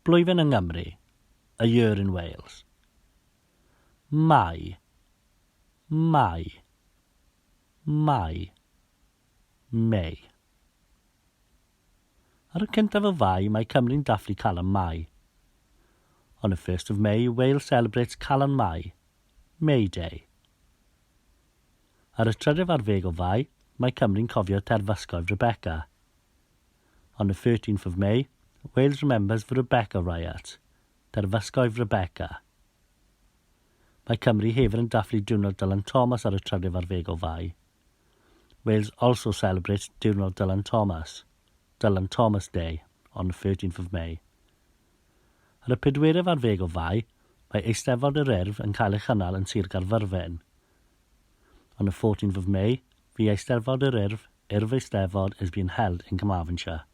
Blwyddyn yng Nghymru, A Year in Wales. Mai. Mai. Mai. May. Ar y cyntaf o Fai, mae Cymru'n dathlu Calan Mai. On the 1st of May, Wales celebrates Calan Mai, May Day. Ar y trydydd ar ddeg o Fai, mae Cymru'n cofio terfysgoedd Rebecca. On the 13th of May, Wales remembers the Rebecca Riot, terfysgoedd Rebecca. Mae Cymru hefyd yn dathlu Diwrnod Dylan Thomas ar y trydydd ar ddeg o Fai. Wales also celebrates Diwrnod Dylan Thomas, Dylan Thomas Day, on the 13th of May. Ar y pedwerydd ar ddeg o Fai, mae Eisteddfod yr Urdd yn cael ei chynnal yn Sir Gaerfyrddin. On the 14th of May, the Eisteddfod yr Urdd, Urdd Eisteddfod is being held in Carmarthenshire.